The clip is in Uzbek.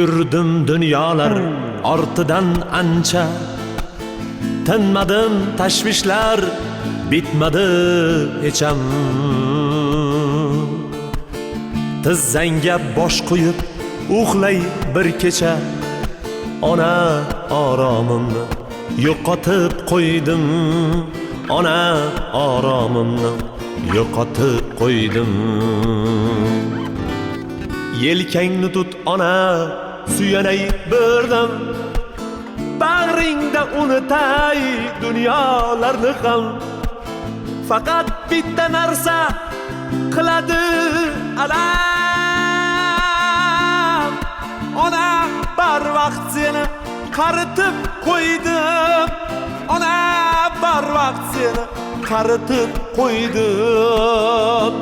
Yurdim dunyolar ortidan ancha, tinmadim, tashvishlar bitmadi hecham. Tizzangga bosh qo'yib uxlay bir kecha, ona oromimni yo'qotib qo'ydim, ona oromimni yo'qotib qo'ydim. Yelkangni tut ona, suyanay birdam, bag'ringda unutay dunyolarni ham. Faqat bitta narsa qiladi alam, ona barvaqt seni qaritib qo'ydim, ona barvaqt seni qaritib qo'ydim.